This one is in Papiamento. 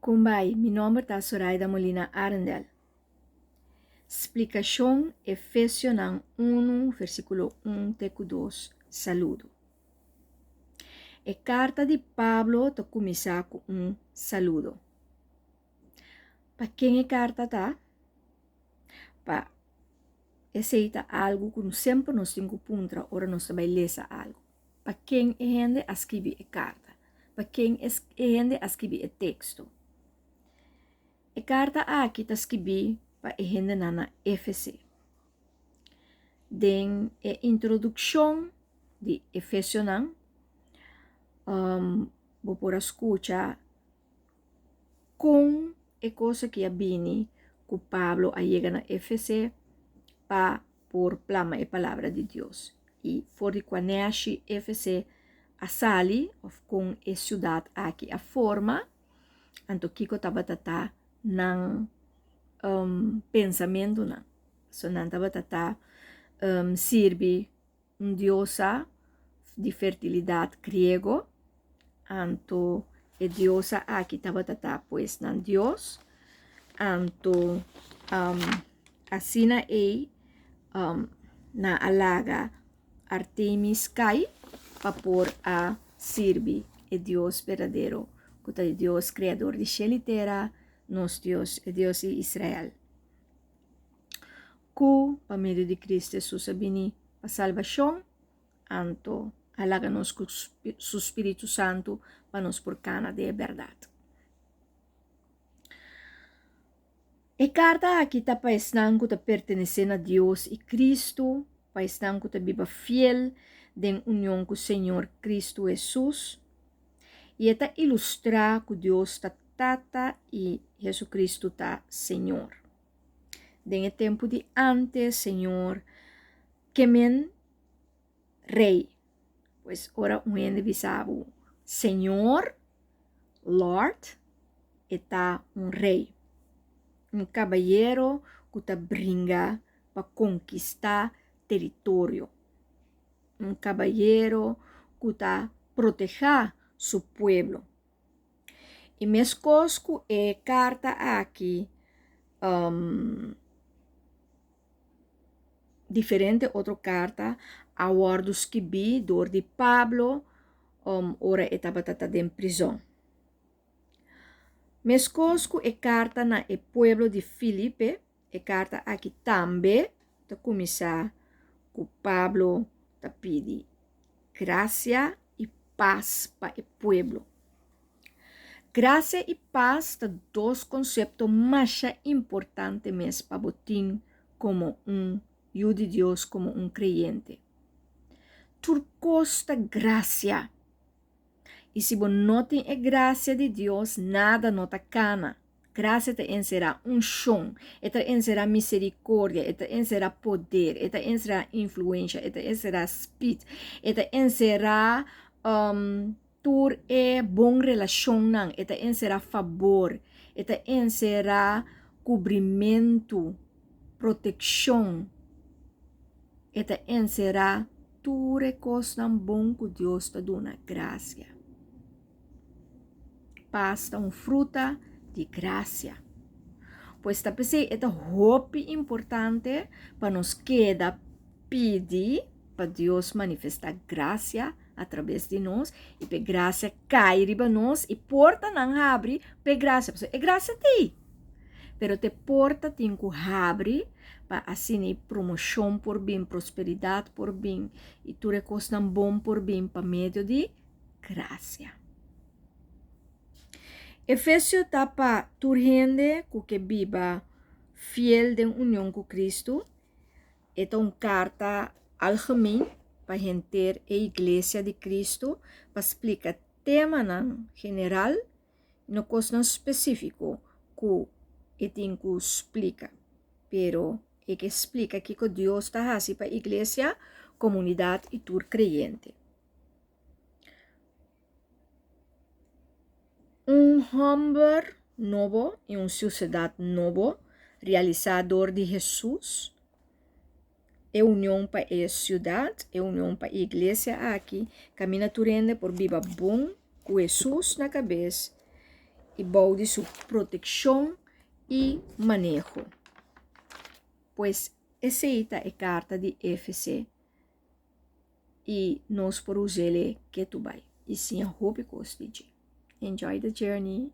Kumbai, mi nomber ta Soraida Molina Arendel. Splikashon Efesionan unu versíkulo un te ku dos Saludo. E karta di Pablo ta kuminsá ku un saludo. Pa ken e karta ta? Pa esei ta algu ku semper nos tin ku puntra ora nos ta bai lesa algu. Pa ken e hende a skibi e karta? Pa ken e hende a skibi e teksto? E karta aki ta skibí pa e hendenan na Efese. Den e introdukshon di Efesionan, bo por a skucha Kon e kos aki a bini ku Pablo a yega na Efese pa por plama e palabra di Dios? I for di kua neshi Efese a sali òf kon e siudat aki a forma? Anto kiko tabata ta nan pensamentunan? So nan tabata ta sirbi un diosa di fertilidat griego, anto e diosa aki tabata ta pues nan dios, anto asina ei nan a laga Artemis kai pa por a sirbi e Dios berdadero, ku ta e Dios kreador di shel i tera, nos Dios, e Dios di Israel. Ku pa medio di Cristo Hesus a bini pa salbashon, anto a laga nos ku su Spiritu Santu pa nos por kana den e bèrdat. E karta aki ta pa esnan ku ta pertenesé na Dios i Cristo, pa esnan ku ta biba fiel den union ku Señor Cristo Hesus, i e ta ilustrá ku Dios ta Tata i Jesucristo ta Señor. Den e tempu di ántes, Señor ke men rei. Pues ora un hende bisa bo Señor, Lord, e ta un rei, un kabayero ku ta bringa pa konkistá teritorio, un kabayero ku ta protehá su pueblo. I meskos ku e karta aki, diferente otro karta a wòrdu skibí dor di Pablo ora e tabata ta den prizòn. Meskos ku e karta na e pueblo di Filipe, e karta aki tambe ta kuminsá ku Pablo ta pidi grasia i pas pa e pueblo. Grasia i pas ta dos konsepto masha importante mes pa bo tin komo un yu di Dios, komo un kreyente. Tur kos ta grasia. I si bo no tin e grasia di Dios, nada no ta kana. Grasia ta enserá unshon, e ta enserá miserikordia, e ta enserá poder, e ta enserá influensha, e ta enserá spit, e ta enserá tur e bon relashonnan, e ta enserá fabor, e ta enserá kubrimentu, protekshon, e ta enserá tur e kosnan bon ku Dios ta duna, grasia. Pas ta un fruta di grasia. Pues ta p'esei e ta hopi importante pa nos keda pidi pa Dios manifestá grasia atrabes di nos i pa e grasia kai riba nos i portanan habri pa e grasia. Pasobra e grasia t'ei, pero t'e porta tin ku habri pa asina e promoshon por bin, prosperidat por bin i tur e kosnan bon por bin pa medio di grasia. Efesio ta pa tur hende ku ke biba fiel den union ku Kristu. E ta un karta algemeen pa henter e iglesia di Kristu pa splika temanan general i no kosnan spesífiko ku e tin ku splika. Pero e ke splika kiko Dios ta hasi pa iglesia, komunidat i tur kreyente. Un hòmber nobo i un susedat nobo realisá dor di Hesus. E union pa e siudat, e union pa e iglesia aki, kaminda tur hende por biba bon ku Hesus na kabes. i bou di su protekshon i maneho. Pues esei ta e karta di Efese i nos por us'é ketu bai i siña hopi kos di dje. Enjoy the journey!